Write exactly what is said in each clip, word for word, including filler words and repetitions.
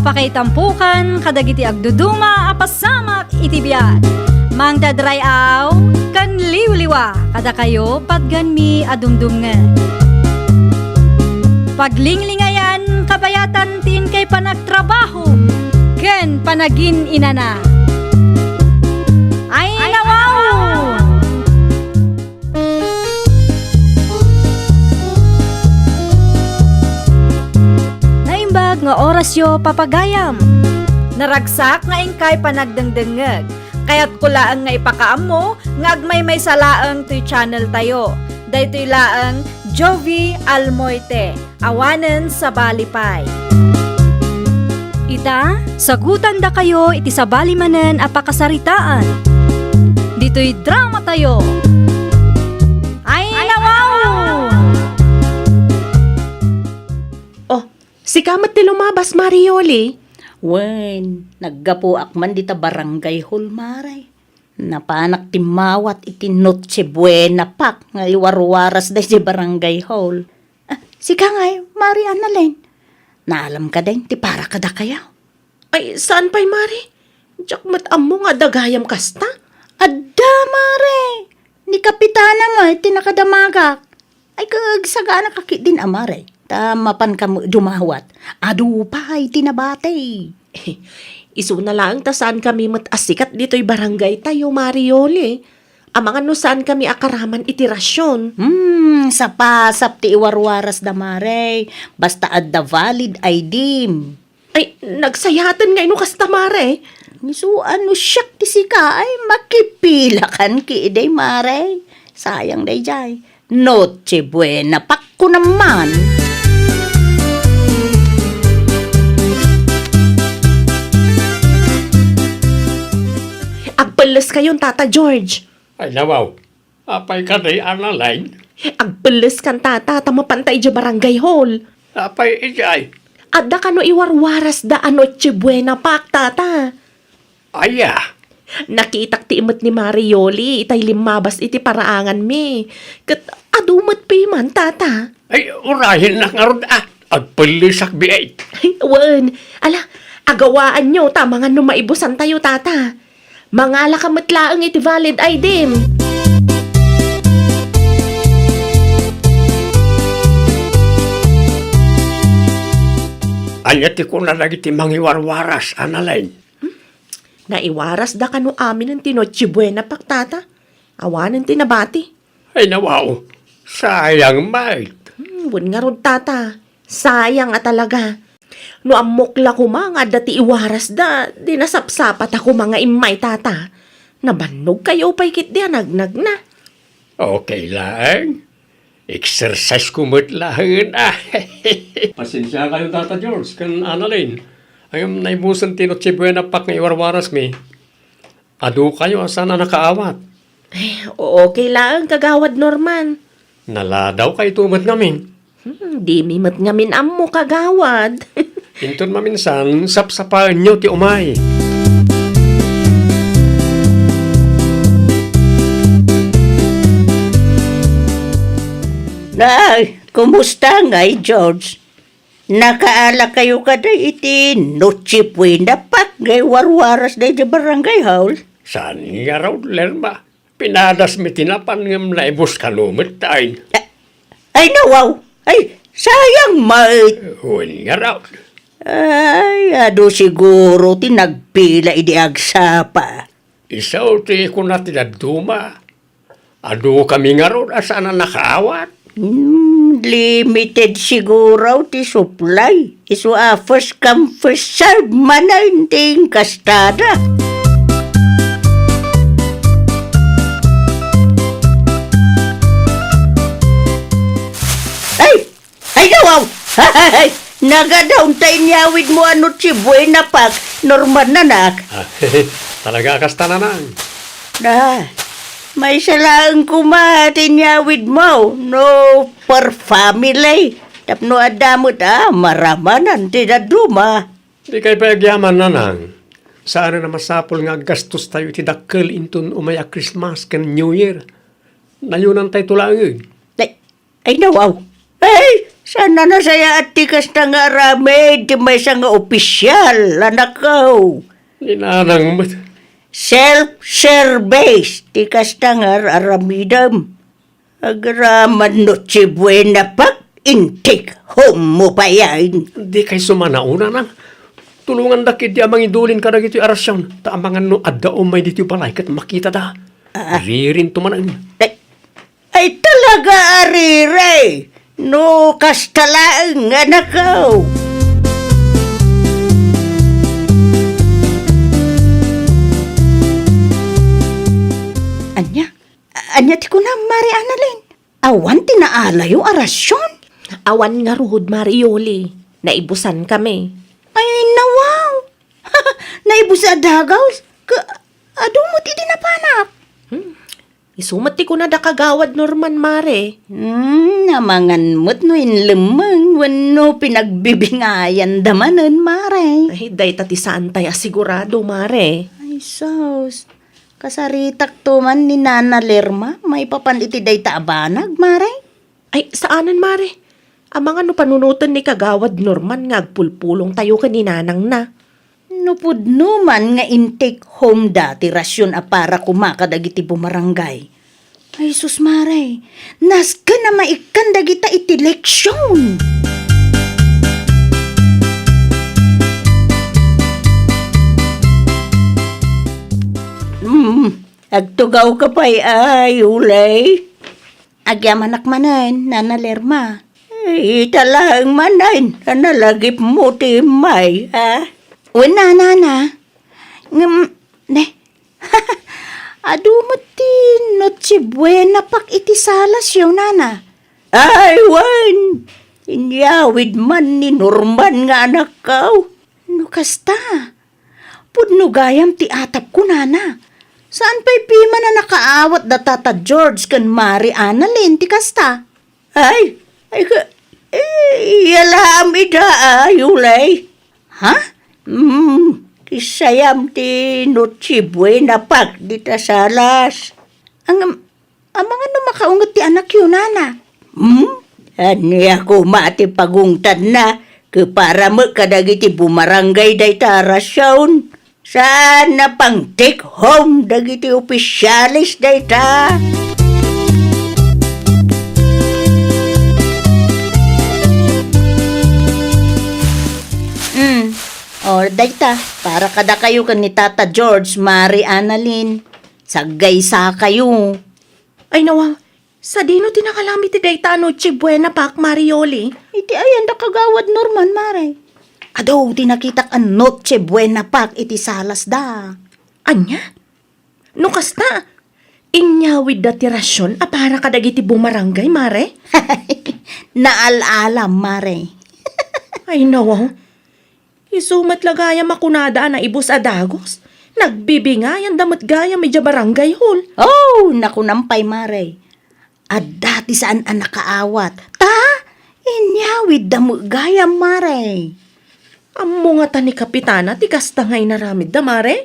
Pakaitampokan kadagiti agduduma a pasamak iti biag. Mangted ray-aw ken liwliwa kadakayo patgenmi a dumdumngeg. Paglinglingayan kabayatan ti inkay panagtrabaho ken panagin-inana. Ay, nawaw! Naimbag nga orasyo, papagayam. Naragsak nga inkay panagdengdengngeg. Kayatko laeng nga ipakaammo nga agmaymaysa laeng toy channel tayo. Daytoy laeng Jovi Almoite. Awanen sabali pay. Ita, sagutandakayo iti sabali manen a pakasaritaan. Ditoy drama tayo. Ay, nawaw! Oh, sika met ti lumabas, Mari Yoli. Wen, naggapuak man dita barangay hall, Mare. Napanak timmawat iti Noche Buena Pack nga iwarwaras daydi barangay hall. Ah, sika ngay, Mari Annalyn. Naalam ka din ti para kadakayo? Ay, saan pay, Mari? Diak met ammo nga adda gayam kasta. Adda, Mare. Ni Kapitana met ti nakadamagak. Ay, kag sagana ka ketdin a, Mare. Ta mapan ka met dumawat. Adu pay ti nabati. Isuna laeng ta saan kami met a sikat ditoy barangay tayo, Mari Yoli. Amangan no saan kami a karaman iti rasion. Hmm, sapasap ti iwarwarasda, Mare. Basta adda valid I D. Ay, nagsayaten ngay no kasta, Mare. Isu a no siak ti sika, ay, makipilakan ketdi, Mare. Sayang daydiay. Noche Buena Pack ko naman. Agpelles kayon, Tata George. Ay, nawaw. Apay kadi, Annalyn? Agpelles kan, Tata, ta mapan ta idiay barangay hall. Apay idiay? Adda kano iwarwarasda a Noche Buena Pack, Tata. Aya. Nakitak ti imet ni Mari Yoli itay limmabas iti paraanganmi. Ket adu met pay man, Tata. Ay, urayennak ngarud, a. Agpellesak biit. Ay, wen. Ala, agawaanyo ta amangan no maibusantayo, Tata. Mangalaka met laeng iti valid I D-m. Ania ti kuna dagiti mangiwarwaras, Annalyn? Hmm? Naiwarasda kano aminen ti Noche Buena Pack, Tata. Awanen ti nabati. Ay, nawaw. Sayang met. Hmm, wen ngarud, Tata. Sayang a talaga. No ammok la koma nga adda ti iwarasda, di nasapsapata koma nga immay, Tata. Nabannogkayo pay ketdi a nagnagna. Okay laeng. Exercise ko met laengen, a. Pasensiakayo, Tata George, ken Annalyn. Ngem naibusen ti Noche Buena Pack nga iwarwarasmi. Adukayo a saan a nakaawat. Ay, okay laeng, Kagawad Norman. Naladawkayto met ngamin. Hmm, dimi met ngamin ammo, Kagawad. Inton maminsan, sapsapaenyo ti umay. Nay, kumusta ngay, George? Nakaalakayo kadi iti Noche Buena Pack nga iwarwaras daydi barangay hall? Saan ngarud, Lerma? Pinadasmi ti napan ngem naibus kano met, ay. A-, ay, nawaw! Ay, sayang met! Wen ngarud. Ay, adu siguro ti nagpila idi agsapa. Isu ti kuna ti dadduma. Adukami ngarud a saan a nakaawat. Hmm, limited siguro ti supply. Isu a first come, first serve manen ti inkastada. Ay! Ay, nawaw! Ay, nagadaw ta inyawidmo a Noche Buena Pack, Norman, anak. Ah, talaga kasta, Nanang. Na, maysa laeng koma ti inyawidmo, no per family. Tapno adda met a maramanan ti dadduma. Dikay pay agyaman, Nanang. Saan a masapul nga aggastostayo iti dakkel inton umay a Christmas ken New Year. Nayonantayto laengen. Ay, ay, nawaw. Ay, Saan a nasayaat ti kasta nga aramid ti maysa nga opisial, anakko? Ni nanang met. Self-service ti kasta nga ar-aramidem. Agraman Noche Buena pak, intake home mo payen. Dikay sumanaw, nanang. Tulongandak idi a mangidulin kadagitoy a rasion, ta amangan no adda umay ditoy balay ket makitada. Ah. Ririnto manen. Ay, ay, talaga a riri. No kasta laeng, anakko. Ania? Ania ti kunam, Mari Annalyn? Awan ti naalayo a rasion? Awan ngarud, Mari Yoli. Naibusan kami. Ay, nawaw! Naibus a dagaw? Ka, adu met idi napanak? Hmm. Isu met ti kuna da Kagawad Norman, Mare. Hmm, amangan met no inlemmeng wenno pinagbibingayanda manen, Mare. Ay, dayta ti saantay a sigurado, Mare. Ay, sus. Kasaritakto man ni Nana Lerma maipapan iti dayta a banag, Mare? Ay, saanen, Mare. Amangan no panunoten ni Kagawad Norman nga agpulpulongtayo ken ni nanangna. No pudno man nga intake home da ti rasion a para koma kadagiti bumaranggay. Ay, sus, Mare, nasken a maikkan dagita iti leksion. Hmm, agtugawka pay, ay, ulay. Agyamanak manen, Nana Lerma. Ay, ita laeng manen, a nalagipmo ti immay, ha? Wen, Nana. Ngem, ne, adu met ti Noche Buena pak iti salasyo, Nana. Ay, wen! Inyawid man ni Norman nga anakko. No kasta, pudno gayam ti atapko, Nana. Saan pay piman a nakaawat da Tata George ken Mari Annalyn ti kasta? Ay, ay, ka, eh, iya laam ida, ay, ulay. Ha? Hmm, kisayam ti Noche Buena pak dita salas. Ang, amangan no makaunget ti anakyo, Nana. Hmm? Ania koma ti pagungtanna? Ket para met kadagiti bumaranggay dayta a rasion. Saan a pang-take home dagiti opisyales dayta? Hmm. O, dayta, para kadakayo ken ni Tata George, Mari Annalyn. Saggaysakayo. Ay, nawa, sadino ti nakalam iti dayta a Noche Buena pak, Mari Yoli? Iti ayan da Kagawad Norman, Mare. Adu ti nakitak a Noche Buena pak iti salasda. Ania? No kasta, inyawidda ti rasion a para kadagiti bumaranggay, Mare? Naal-alam, Mare. Ay, nawa. Isu met la gayam a kunada a naibus a dagus. Nagbibingayanda met gayam idiay barangay hall. Oh, nakunam pay, Mare. Adda ti saan a nakaawat. Ta, inyawidda met gayam, Mare. Ammo ngata ni Kapitana ti kasta nga inaramidda, Mare?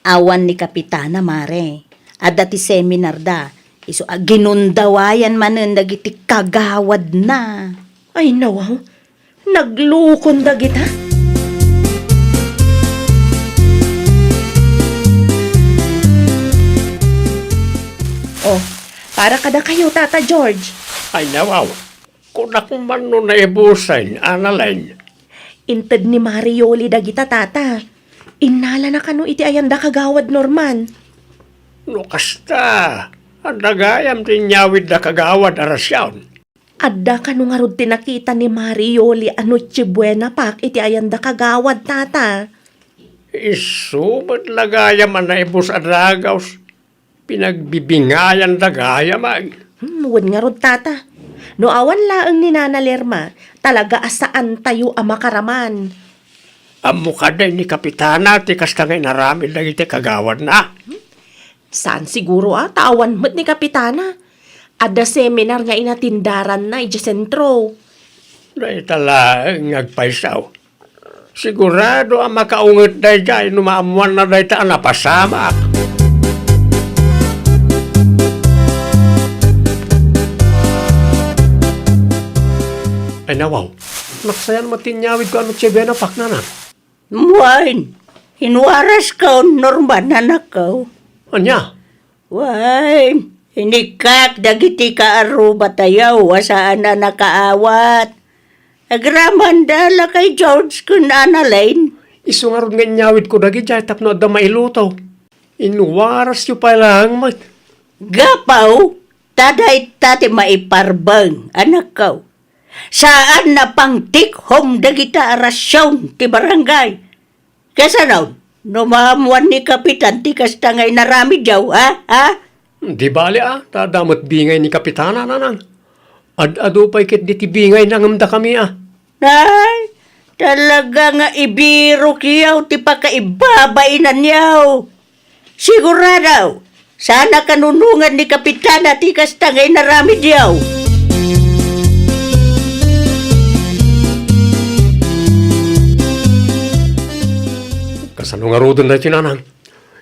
Awan ni Kapitana, Mare. Adda ti seminarda. Isu a ginundawayan manen dagiti kagawadna. Ay, nawaw. Naglukon dagita? Oh, para kadakayo, Tata George. Ay, nawaw. Kunak man no naibusen, Annalyn. Inted ni Mari Yoli dagita, Tata. Innalana kano iti ayanda Kagawad Norman. No kasta, adda gayam ti inyawidda Kagawad a rasion. Adda kano ngarud ti nakita ni Mari Yoli a Noche Buena pak iti ayanda Kagawad, Tata? Isu met la gayam a naibus a dagus. Pinagbibingayanda gayam, ay. Hmm, wen ngarud, Tata. No awan laeng ni Nana Lerma, talaga a saantayo a makaraman. Ammo kadi ni Kapitana ti kasta nga inaramid dagiti kagawadna? Hmm? Saan siguro a, ta awan met ni Kapitana. Adda seminar nga inatindaranna idiay sentro. Dayta laeng nga agpayso. Sigurado a makaunget daydiay no maammoanna dayta a napasamak. Ay, nawaw. Naksayam met ti inyawidko a Noche Buena Pack, nanang. Wen, inwaraskon, Norman, anakko. Ania? Wen, inikkak dagiti kaarrubatayo a saan a nakaawat. Agramanda la kay George ken Annalyn. Isu ngarud nga inyawidko dagidiay tapno adda mailuto. Inwarasyo pay laeng met. Gapu ta dayta ti maiparbeng, anakko. Saan a pangtik-om dagita a rasion ti barangay. Kasano? No maammuan ni Kapitan ti kasta nga inaramidyo, ha? Ha? Di bali, a, ta adda met bingay ni Kapitana, nanang. Ad-adu pay ketdi ti bingayna ngem dakami, a. Ay, talaga nga ibirokyo ti pakaibabainanyo. Sigurado, saan a kanunongan ni Kapitana ti kasta nga inaramidyo. Kasano ngaruden daytoy, nanang?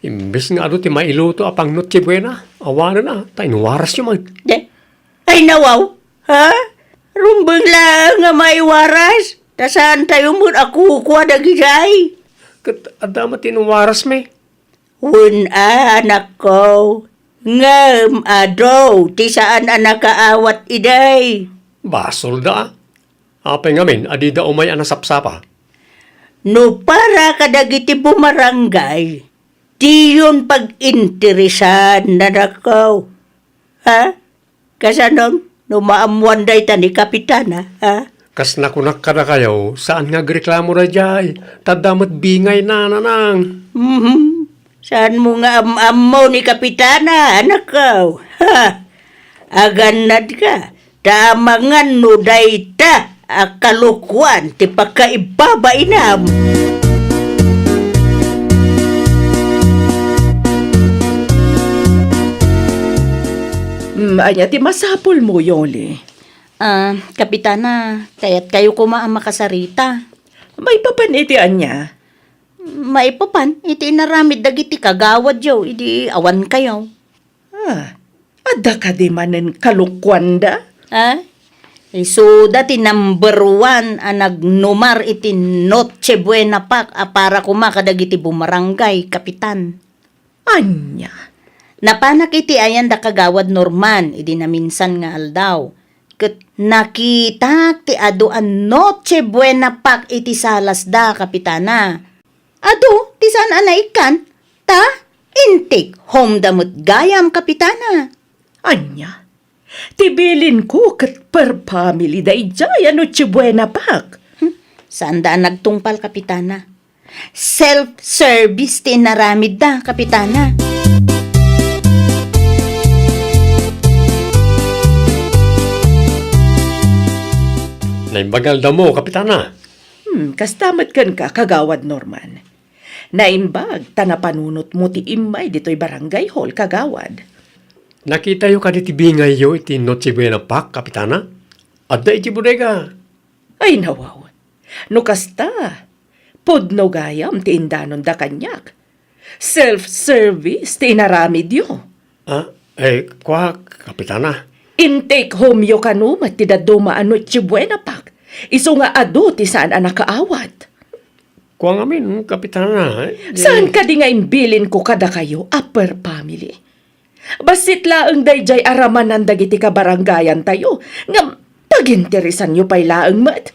Imbes nga adu ti mailuto a pang Noche Buena, awanen a, ta inwarasyo met. De, ay, nawaw, ha? Rumbeng laeng nga maiwaras, ta saantayo met a kukua dagidiay. Ket adda met ti inwarasmi. Wen a, anakko, ngem adu ti saan a nakaawat idi. Basolda, a. Apay ngamin a dida umay a nasapsapa? No para kadagiti bumarangay, diyon pag-interesan, anakko. Ha? Kasano no maammuan dayta ni Kapitana, ha? Kas nakunak kadakayo, saan nga agreklamo daydiay, ta adda met bingayna, nanang. Mhm. Saanmo nga am-ammo ni Kapitana, anakko? Ha? Agannadka, ta amangan no dayta a kalokuan ti pagkaibabainam. Mm, ania ti masapulmo, Yoli? Ah, Kapitana, kayatkayo koma a makasarita. Maipapan iti ania? Maipapan iti inaramid dagiti kagawadyo idi awankayo. Ah, adda kadi manen kalokuanda? Ah, isuda ti number one a nagnumar iti Noche Buena Pack a para koma kadagiti bumarangay, Kapitan. Ania? Napanak iti ayan da Kagawad Norman idi naminsan nga aldaw, ket nakitak ti adu a Noche Buena Pack iti salasda, Kapitana. Adu ti saan a naikkan, ta intik-omda met gayam, Kapitana. Ania? Ti bilinko ket per family daydiay a Noche Buena Pack. Hmm, saanda a nagtungpal, Kapitana. Self-service ti inaramidda, Kapitana. Naimbag nga aldawmo, Kapitana. Hmm, kasta met kenka, Kagawad Norman. Naimbag ta napanunotmo ti immay ditoy barangay hall, Kagawad. Nakitayo kadi ti bingayyo iti Noche Buena Pack, Kapitana? Adda iti bodega. Ay, nawaw. No kasta, pudno gayam ti indanonda kaniak. Self-service ti inaramidyo. Ah, eh, kua, Kapitana. Intake home yo kano met ti dadduma a Noche Buena Pack. Isu nga adu ti saan a nakaawat. Kua ngamin, Kapitana, eh, di- Saan kadi nga imbilinko kadakayo a per family? Bassit laeng daydiay a ramanan dagiti kabarangayantayo, ngem paginteresanyo pay laeng met.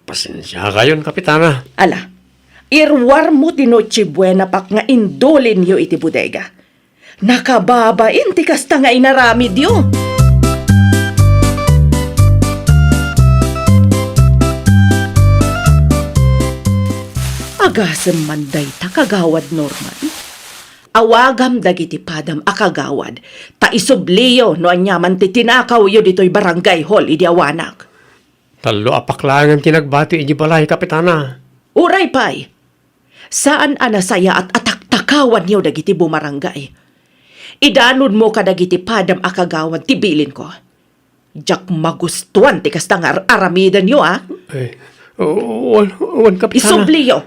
Pasensiakayon, Kapitana. Ala, iruarmo ti Noche Buena Pack nga indulinyo iti bodega. Nakababain ti kasta nga inaramidyo. Agasem man dayta, Kagawad Norman. Awagam dagiti padam a kagawad, ta isubliyo no aniaman ti tinakawyo ditoy barangay hall idi awanak. Tallo a paklayan ti nagbati idi balay, Kapitana. Uray pay, saan a nasayaat a taktakawanyo dagiti bumarangay. Idanonmo kadagiti padam a kagawad ti bilinko. Diak magustuan ti kasta nga ar-aramidenyo, a. Eh, wen, wen, Kapitana. Isubliyo.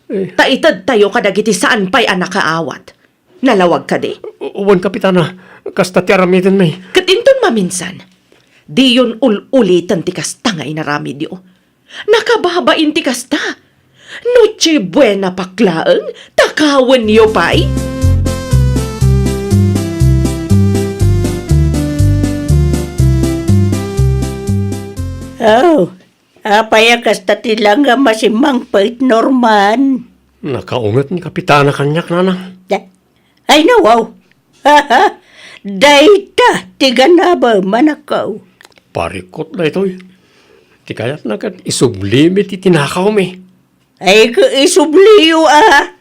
Eh. Ta itedtayo kadagiti saan pay a nakaawat. Nalawag kadi? Wen, Kapitana. Kasta ti aramidenmi. Ket inton maminsan, Diyon ul-uliten ti kasta nga inaramidyo. Nakababain ti kasta. Noche Buena paklaeng, takawenyo pay. Oh, apay a kasta ti langam a simmangpet, Norman? Nakaunget ni Kapitana kaniak, nanang. Da-, ay, nawaw. Dayta ti ganabem, anakko. Parikot daytoy. Ti kayatna ket isublimi ti tinakawmi. Ay, ket isubliyo, a.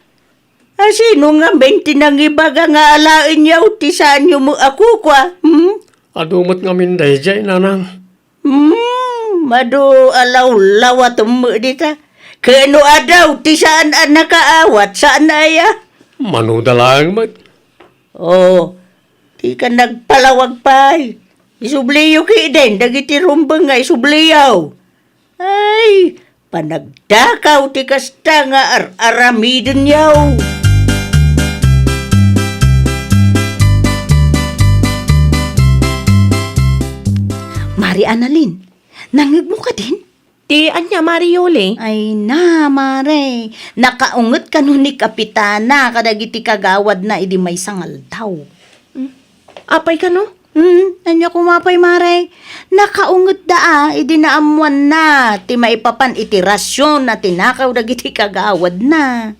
A, sino ngamin ti nangibaga nga alaenyo ti saanyo met a kukua, hmm? Adu met ngamin daydiay, nanang. Hmm, adu a lawlawatem met dita. Ket no adu ti saan a nakaawat, saan aya? Mano da laeng met. Oh, dika nagpalawag pay. Isubliyo ketdin dagiti rumbeng nga isubliyo. Ay, panagtakaw ti kasta nga ar-aramidenyo. Mari Annalyn, nangngegmo kadin? Ti ania, Mari Yoli? Ay na, Mare. Nakaunget kano ni Kapitana kadagiti kagawadna idi maysa nga aldaw. Hmm? Apay kano? Hmm, ania koma pay, Mare? Nakaungetda a idi naammoanna ti maipapan iti rasion a tinakaw dagiti kagawadna.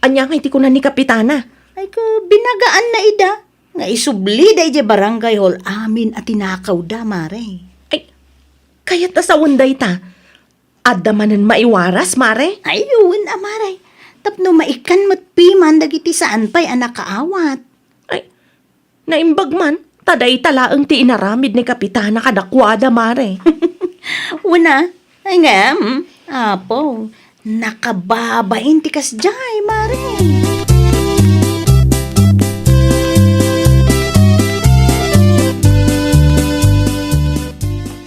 Ania ngay ti kuna ni Kapitana? Ay, ka, binagaanna ida nga isublida idiay barangay hall amin a tinakawda, Mare. Ay, kayat a sawen dayta. Adda manen maiwaras, Mare? Ay, wen a, Mare. Tapno maikkan met piman dagiti saan pay a nakaawat. Ay, naimbag man, ta dayta laeng ti inaramid ni Kapitana kadakuada, Mare. Wen a, ay ngem, Apo, nakababain ti kasdiay, Mare.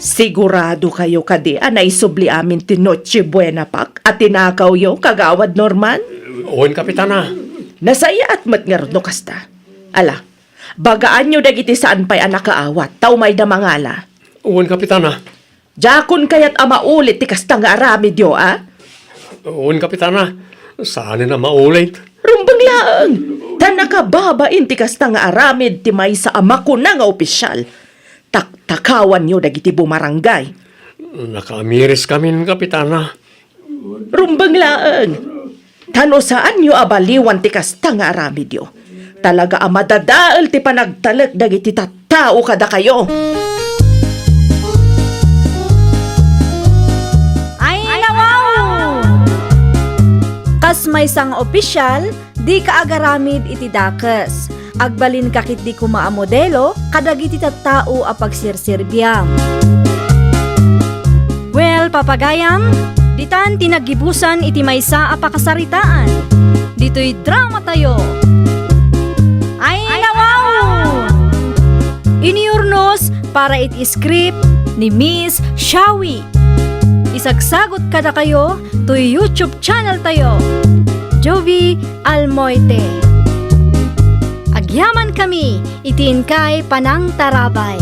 Sigurado kayo kadi a naisubli amin ti Noche Buena Pak a tinakawyo, Kagawad Norman? Wen, Kapitana. Nasayaat met ngarud no kasta. Ala, bagaanyo dagiti saan pay a nakaawat, ta umayda mangala. Wen, Kapitana. Diakon kayat a maulit ti kasta nga aramidyo, a? Wen, Kapitana. Saanen a maulit. Rumbeng laeng! Ta nakababain ti kasta nga aramid ti maysa a makuna nga opisyal. Taktakawanyo dagiti bumarangay. Nakaamiris kamin, Kapitana. Rumbeng laeng! Ta no saanyo a baliwan ti kasta nga aramidyo, talaga a madadael ti panagtalek dagiti tattao kadakayo. Ay, nawaw! Kas maysa nga opisyal, dika agaramid iti dakes. Agbalinka ketdi koma a modelo kadagiti tattao a pagsirserbiam. Well, papagayam, ditan ti naggibusan iti maysa a pakasaritaan. Ditoy dramatayo. Ay, nawaw! Inyurnos para iti script ni Miss Shawi. Isagsagot kadakayo toy YouTube channel tayo, Jovie Almoite. Agyaman kami iti inkay panangtarabay.